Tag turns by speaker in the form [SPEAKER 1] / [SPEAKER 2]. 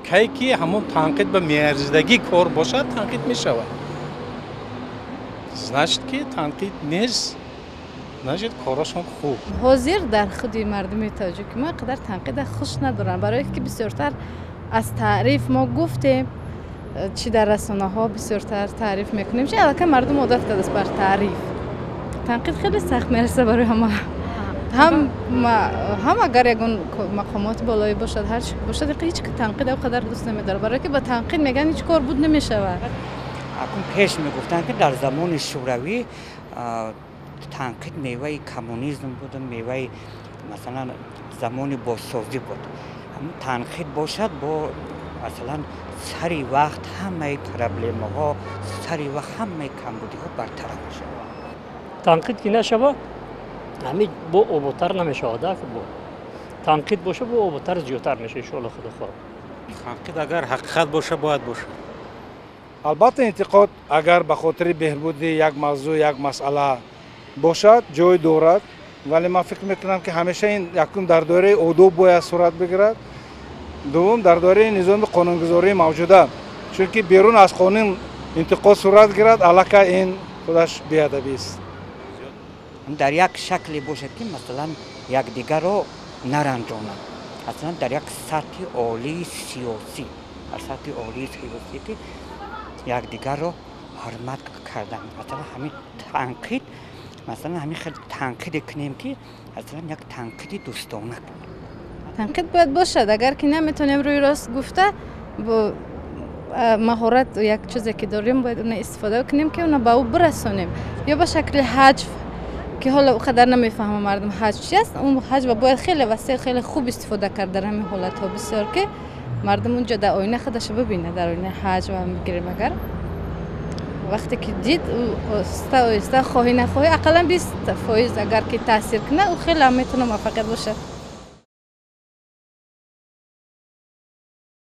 [SPEAKER 1] Кай ки ҳамон танқид ба меарзидагӣ кор бошад, танқид мешавад. Значит ки танқид нест, значит корашон хуб.
[SPEAKER 2] Ҳозир дар худи мардуми тоҷики мо қадар танқида хуш надоранд, барое ки бисёртар аз таъриф мо гуфтем, чӣ дар расонаҳо бисёртар таъриф мекунем, чи аллакай мардум одат кардааст бар таъриф. Танқид хеле сахт мерасад барои ҳама. Ҳам агар ягон мақомоти болоӣ бошад, ҳар чи бошад, ҳеҷ танқид он қадар дӯст намедорад, барое ки ба танқид мегӯянд ҳеҷ кор буд намешавад.
[SPEAKER 3] Акун пеш мегуфтанд, ки дар замони Шӯравӣ танқид меваи коммунизм буд, меваи, масалан, замони бозсозӣ буд. Танқид бошад, бо масалан сари вақт ҳамаи проблемаҳо, сари вақт ҳамаи камбудиҳо бартараф мешавад.
[SPEAKER 4] Танқид ки нашава, ҳамин бо ободтар намешавад. Бо танқид боша, бо ободтар зиёдтар меша, иншоалло, худо хоҳад.
[SPEAKER 1] Танқид агар ҳақиқат боша, бояд бошад.
[SPEAKER 5] Албатта, интиқод агар ба хотири беҳбуди як мавзӯъ, як масъала бошад, ҷой дорад, вале ман фикр мекунам, ки ҳамеша ин якум дар доираи одоб бояд сурат бигирад, дуввум дар доираи низоми қонунгузории мавҷуда, чунки берун аз қонун интиқод сурат гирад, аллакай ин худаш беадабист.
[SPEAKER 3] Дар як шакле бошад, ки масалан якдигарро наранҷонад, масалан дар як сатҳи олии сиёсӣ, дар сатҳи олии сиёсӣ, ки якдигарро ҳурмат кардан. Масалан, ҳамин танқид, масалан, ҳамин хел танқиде кунем, ки масалан як танқиди дӯстона.
[SPEAKER 2] Танқид бояд бошад. Агар ки наметавонем рӯи рост гуфта, бо маҳорат як чизе ки дорем, бояд она истифода кунем, ки она ба ӯ бирасонем, ё ба шакли ҳаҷв, ки ҳоло о қадар намефаҳмам мардум ҳаҷв чи аст. Он ҳаҷва бояд хеле васеъ, хеле хуб истифода кард дар ҳамин ҳолатҳо бисёр, ки мардум унҷо дар оина худашо бибинад. Дар оина ҳаҷва бигирем, агар вақте ки дид, оҳиста оҳиста, хоҳӣ нахоҳӣ, ақаллан 20% агар ки таъсир кунад, ӯ хеле ҳам метавона муваффақият бошад.